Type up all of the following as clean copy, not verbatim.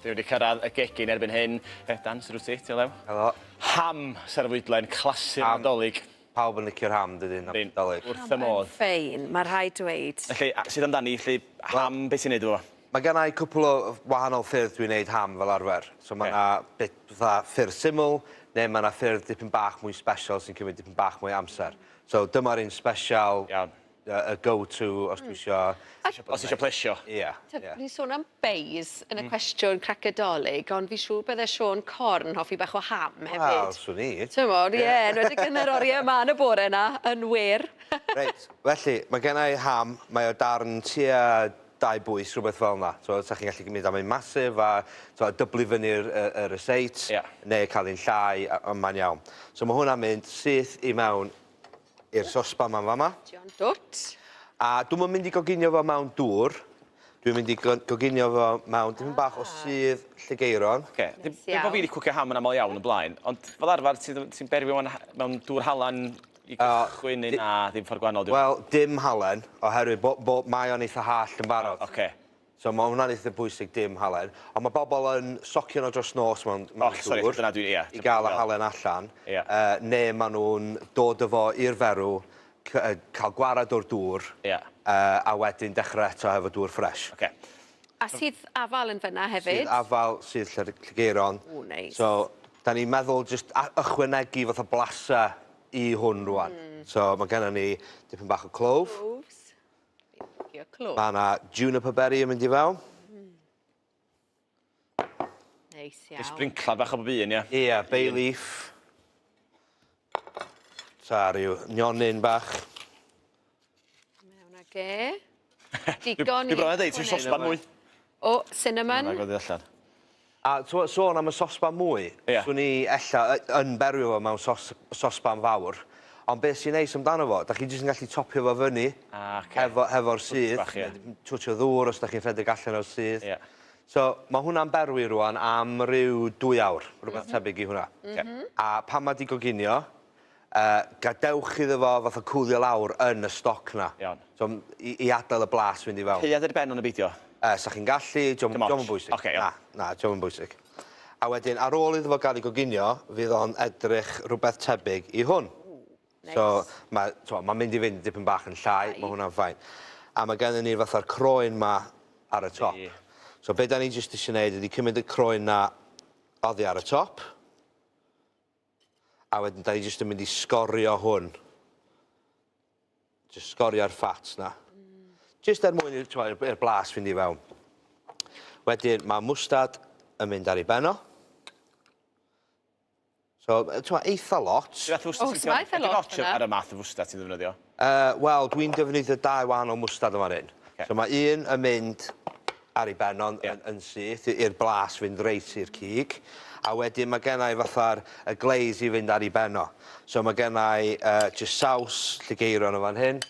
Dwi wedi cyrraedd y gegin erbyn hyn. Eh, Dan, sut wyt ti? Ti'n lew? Helo. Ham sydd ar y fwydlen, clasur Ham. Nadolig. Pawb yn licio'r ham, dydyn, am Nadolig. Wrth y modd. Yn ffein, mae rhaid dweud. Felly, a- sut amdani? Felly, ham, beth ti'n neud efo fo? Mae gen i cwpl o wahanol ffyrdd dwi'n neud ham fel arfer. So mae 'na bit fatha ffyrdd syml, neu mae 'na ffyrdd dipyn bach mwy special sy'n cymryd dipyn bach mwy o amser. So dyma'r un special. Iawn. Y go-to os dwi isio... Os isio plesio. Ia, ia. Ni'n sôn am beis yn y cwestiwn cracer 'Dolig, ond fi'n siŵr bydde Siôn Corn hoffi bach o ham hefyd. Wel, swn i. T'mod, ie, enwedig yn yr oriau 'ma yn y bore 'na, yn wir. Reit, felly, mae gen i ham, mae o darn tua 2 bwys, rhywbeth fel 'na. T'mod, 'sa chi'n gallu mynd am un massive a t'mod, dyblu fyny'r y y ryseit. Ia. Neu cael un llai, a a mae'n iawn. So ma' hwnna'n mynd syth i mewn i'r sosban 'ma'n fama. John Dwt. A dwi'm yn mynd i goginio fo mewn dŵr. Dwi'n mynd i go- goginio fo mewn dipyn bach o sudd llygeiron. Oce. Dim dim bo' fi 'di cwcio ham yn amal iawn o blaen, ond fel arfer ti ti'n berwi fo'n mewn dŵr halan i gychwyn neu na, ddim ffordd gwahanol 'di hwn? Wel, dim halen, oherwydd bo' bo' mae o'n eitha hallt yn barod. Oce. So ma' hwnna'n eitha bwysig, dim halen. Ond ma' bobl yn socio nhw dros nos mewn mewn O, sori, dŵr. dyna dwi, ia. I gael y halen allan. Ia. Yy, neu ma' nhw'n dod â fo i'r ferw, c- yy, cael gwared o'r dŵr. Ia. Yy, a wedyn dechrau eto hefo dŵr ffres. Ocê. A sudd afal yn fynna hefyd. Sudd afal, sudd llyg- llygaeron. Ww, neis. So, da ni'n meddwl jyst a- ychwanegu fatha blasa i hwn rŵan. So, ma' gennon ni dipyn bach o clove. Cloves. Licio clwb. Mae yna juniper berry yn mynd i fewn. Neis iawn. Sbrinclad bach o bob un, ia? Ia, bay leaf. Ta rhyw nionyn bach. Mewn ag e. Digon i... Dwi bron a deud, ti'n sosban mwy. O, cinnamon. Mae'n agor allan. A t'mo' sôn am y sosban mwy, Ia. swn i ella y- yn berwi fo mewn sos- sosban fawr, ond be' sy'n neis amdano fo, 'dach chi jyst yn gallu topio fo fyny... Ah, oce. ...hefo hefo'r sudd. Bach, ie. Twtsh o ddŵr os 'dach chi'n rhedeg allan o'r sudd. Ie. So, ma' hwnna'n berwi rŵan am ryw dwy awr, rwbeth tebyg i hwnna. Oce. A pan ma' 'di goginio, Yy, gadewch iddo fo fatha cwlio lawr yn y stoc 'na. Iawn. So, i i adael y blas fynd i fewn. Caead ar ben o'n beidio? Yy, sa chi'n gallu, dio'm Dim ots. dio'm yn bwysig. Ocê, iawn. Na, na, dio'm yn bwysig. A wedyn, ar ôl iddo fo gael ei goginio, fydd o'n edrych rhywbeth tebyg i hwn. Ww, neis. So, ma' t'mo', ma'n mynd i fynd dipyn bach yn llai, ma' hwnna'n fine. A ma' gennon ni fatha'r croen 'ma ar y top. Ydi. So be' 'dan ni jyst isie neud ydi cymryd y croen 'na oddi ar y top. A wedyn da ni jyst yn mynd i sgorio hwn. Jyst sgorio'r ffat na. Jyst er mwyn i'r i'r blas fynd i fewn. Wedyn mae mwstad yn mynd ar ei ben o. So, ti'n eitha lot. Sut fath o fwstad ti'n eitha lot yna. Ar y math o fwstad ti'n ddefnyddio? Uh, Wel, dwi'n defnyddio dau wahanol mwstad yn fan hyn. Okay. So mae un yn mynd ar ei ben o'n yeah. yn, yn syth, i'r blas fynd reit i'r cig. A wedyn mae gen i fatha'r y glaze i fynd ar ei ben o. So mae gen i uh, just saws lligeiron yn fan hyn.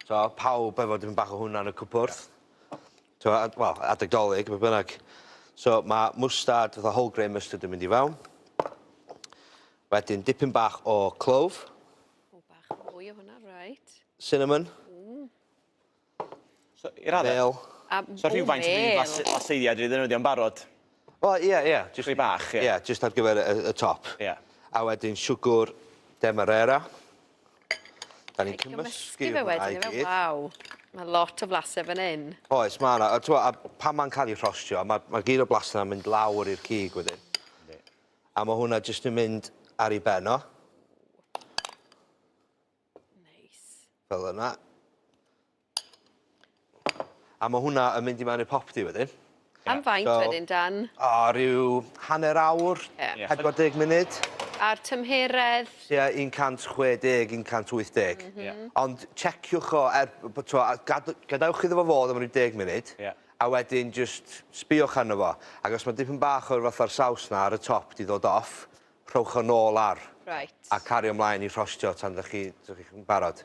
So pawb efo dipyn bach o hwnna yn y cwpwrdd. Yeah. So, wel, adeg dolyg, be bynnag. So mae mwstad, fatha whole grain mustard yn mynd i fewn. Wedyn dipyn bach o clove. O, bach mwy o hwnna, right. Cinnamon. Mm. So, i raddau... Mêl. A, So rhywfaint o flas- laseiddiau dwi ddefnyddio'n barod. Wel, ie, ie. Jyst Rhy bach, ie. Ie, jyst ar gyfer y, y top. Ie. A wedyn siwgr demerara. Da ni'n Cymysgu cymysgu fe hwnna i wedyn, ife? gyd. Waw. Mae lot o flasau fan hyn. Oes, mae yna. A, t'mo', a pan mae'n cael ei rhostio, mae, mae gyd o blasau yna'n mynd lawr i'r cig wedyn. A mae hwnna jyst yn mynd ar ei ben o. Neis. Fel yna. A mae hwnna yn mynd i mewn i'r popty wedyn. Am faint So- wedyn, Dan? O, rhyw hanner awr, Ie. 40 munud. A'r tymheredd? Tua 160, 180. Ie. Ond checiwch o, er, t'mo', a gad- gadewch iddo fo fod am ryw 10 munud. Ie. A wedyn jyst sbïwch arno fo. Ac os mae dipyn bach o'r fatha'r saws 'na ar y top 'di ddod off, rhowch o nôl ar. Reit. A cario mlaen i rhostio tan 'dach chi, 'dach chi'n barod.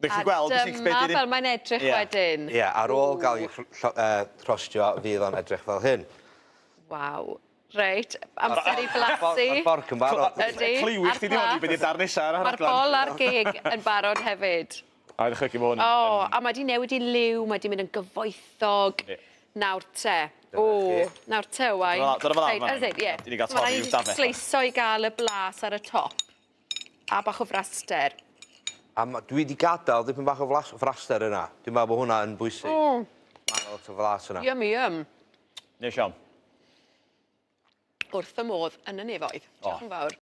Dych chi'n gweld A dyma fel mae'n edrych wedyn. Ie, ar ôl gael ei rhostio, fydd o'n edrych fel hyn. Waw. Reit, amser i blasu. Mae'r fforc yn barod. Ydy. Cliwi chdi di hwn i be' 'di'r darn nesa ar y Mae'r bol a'r geg yn barod hefyd. A i ddychmygu ma' hwn yn... O, a mae 'di newid i liw, mae 'di mynd yn gyfoethog. Yndi. Nawr te. O, nawr te, Owain. Dyna fel Reit, as in, ie. Dwi 'di gael Ma' torri raid ryw dafell. Sleiso i gael y blas ar y top. A bach o fraster. A ma- dwi 'di gadael dipyn bach o flas, fraster yna. Dwi'n meddwl bod hwnna yn bwysig. O, Mae lot o flas yna. yum, yum. Neis iawn. Wrth y modd yn y nefoedd. Diolch yn fawr.